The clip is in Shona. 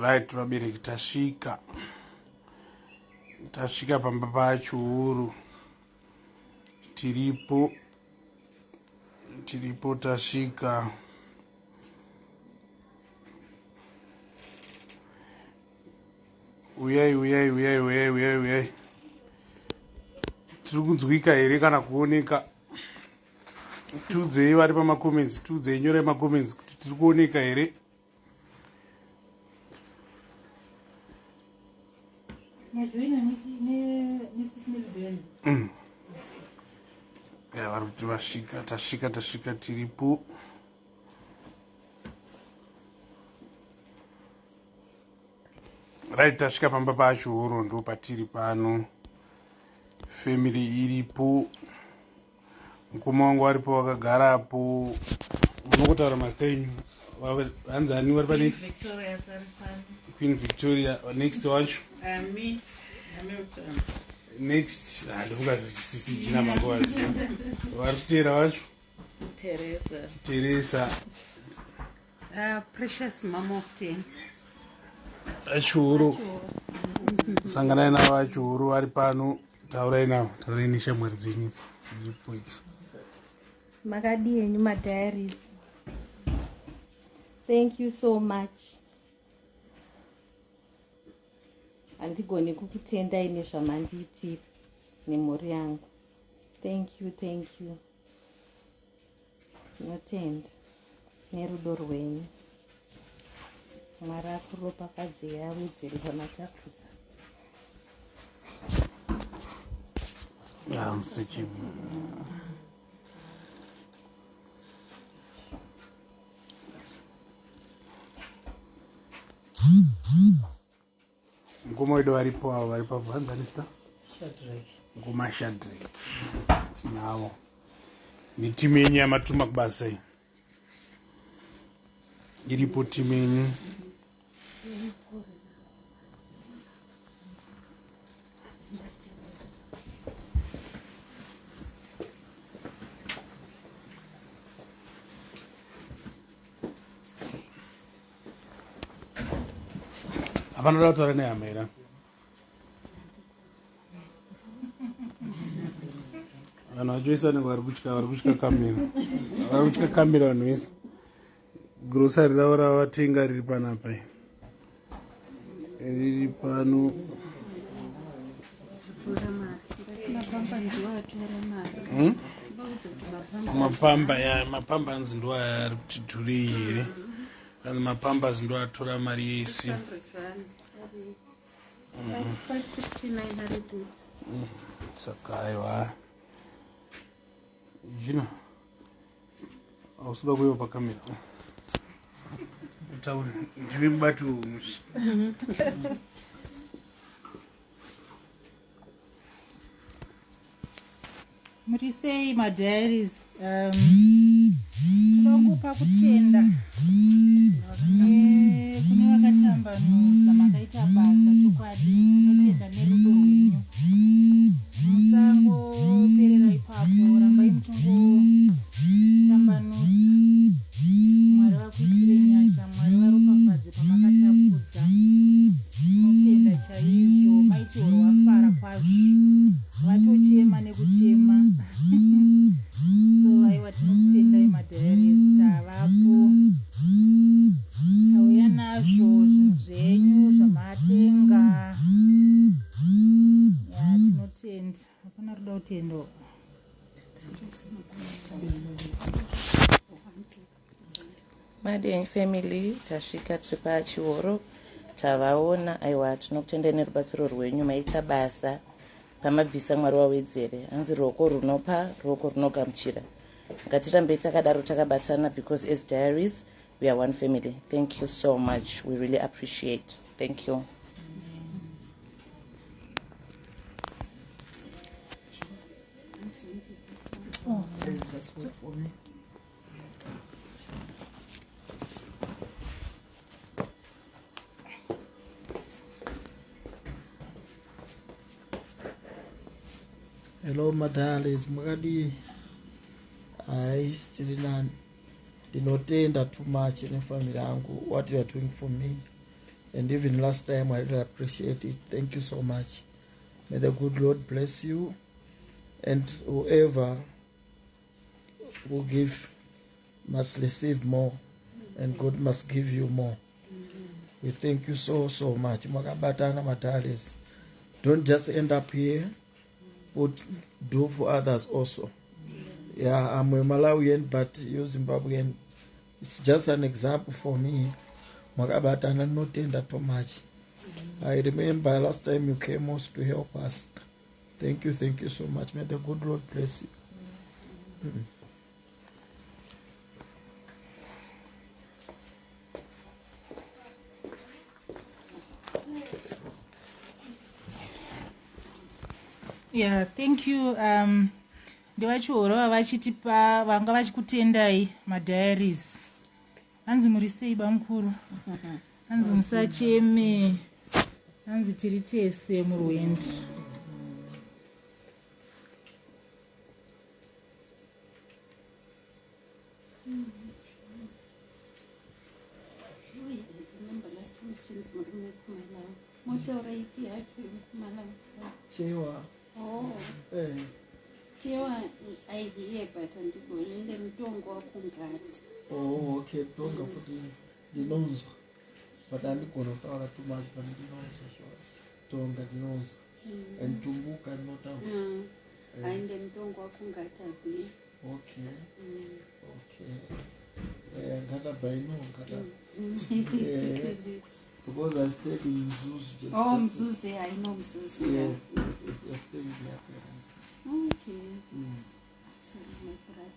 Right vabereki tasvika. Tasvika pamba paChihuru. Tiripo. Tiripo tasvika. Uyai uyai uyai uyai uyai uyai. Tiri kunzwika here kana kuoneka? Tiudzei vari pamacomments, tiudzei nyorai macomments kuti tiri kuoneka here? Ya vari kuti vasvika, tasvika tasvika tiripo. Right, tasvika pamba paChihoro ndo patiri pano. Family iripo. Mukoma wangu aripo vakagarapo. Munongotaura mazita enyu. Hanzi ani vari pa next? Victoria Saripano. Queen Victoria next wacho. Ami Hamilton. Next, handifunga sisi Gina Mangovazi. Vari kuteera wacho. Teresa. Teresa. Precious mom of 10. Achihoro. Sanganai navo Achihoro vari pano. Taurai navo, taurai neshamwari dzenyu dziripo idzi. Makadii henyu madiaries. Thank you so much. Handigoni kukutendai nezvamandiitira nemhuri yangu. Thank you, thank you. Tinotenda nerudo rwenyu. Mwari akuropafadzei awedzere pamatapudza. Musechi. Mukoma wedu varipo avo vari pavanganista mukoma Shadrack tinavo netimu yenyu yamatuma kubasa iyi iripo timu yenyu. Hapana da kutaura nehama here? Vanhu vacho vese vanenge vari kutya, vari kutya kamera, vari kutya kamera vanhu vese. Grocery ravo ravatenga riri panapa riri pano. Mapamba ya mapamba anzi ndo ari kuti dhurei here? Anzi mapambers ndo atora mari yese. Saka aiwa Gina hausuda kuiwa pakamera utaure ndive mubati wemusi. Muri sei madiaries? Toda kupa kutenda kune vakatambanudza, makaita basa chokwadi. Tinotenda nerudo rwenyu, musangoperera ipapo, rambai muchingotambanudza. Mwari vakuitire nyasha, Mwari varopafadze pamakatapudza. Tinotenda chaizvo. Mai Chihoro vafara kwazvo, vatochema nekuchema. So aiwa, tinokutendai madiaries, tavapo, tauya nazvo zvinhu zvenyu zvamatenga. Ya, tinotenda. Hapana ruda kutenda. Madeni family, tasvika tiri paChihoro, tavaona. Aiwa, tinokutendai nerubatsiro rwenyu, maita basa pamabvisa. Mwari wawedzere. Hanzi ruoko runopa ruoko runogamuchira. Ngatirambei takadaro takabatana, because as diaries we are one family. Thank you so much, we really appreciate. Thank you. Oh. Hello madalis, makadii? Hai, tiri nani. Ndinotenda too much nefamily yangu, what you are doing for me. And even last time, I really appreciate it. Thank you so much. May the good Lord bless you. And whoever who give must receive more, and God must give you more. We thank you so, so much. Mwakabatana madalis. Don't just end up here, but do for others also. Yeah, I'm a Malawian, but you Zimbabwean. It's just an example for me. Mwakabatana notenda too much. I remember last time you came also to help us. Thank you so much. May the good Lord bless you. Yeah, thank you. Ndevachihoro vachitipa vanga vachikutendai madiaries. Hanzi muri sei bamukuru? Hanzi musacheme. Hanzi tiri tese murwendo. Remember last time since murume kumalawi. Motaura ipi yacho kumalawi? Chewa. Oh. Eh. Chewa I hear but andigoni nde mutongo wakungati. Oh, okay. Tonga futi ndinonzwa. But andigona kutaura too much but ndinonzwa sure. Tonga ndinonzwa. And tumbuka ndinotaura. Ainde mutongo wakungati abi. Okay. Okay. Ngata by no ngata. Because I stayed in Mzuzu. Just oh, Mzuzu, I know Mzuzu. Yes, yes, I stayed with my parents. Okay. Sorry, my brother.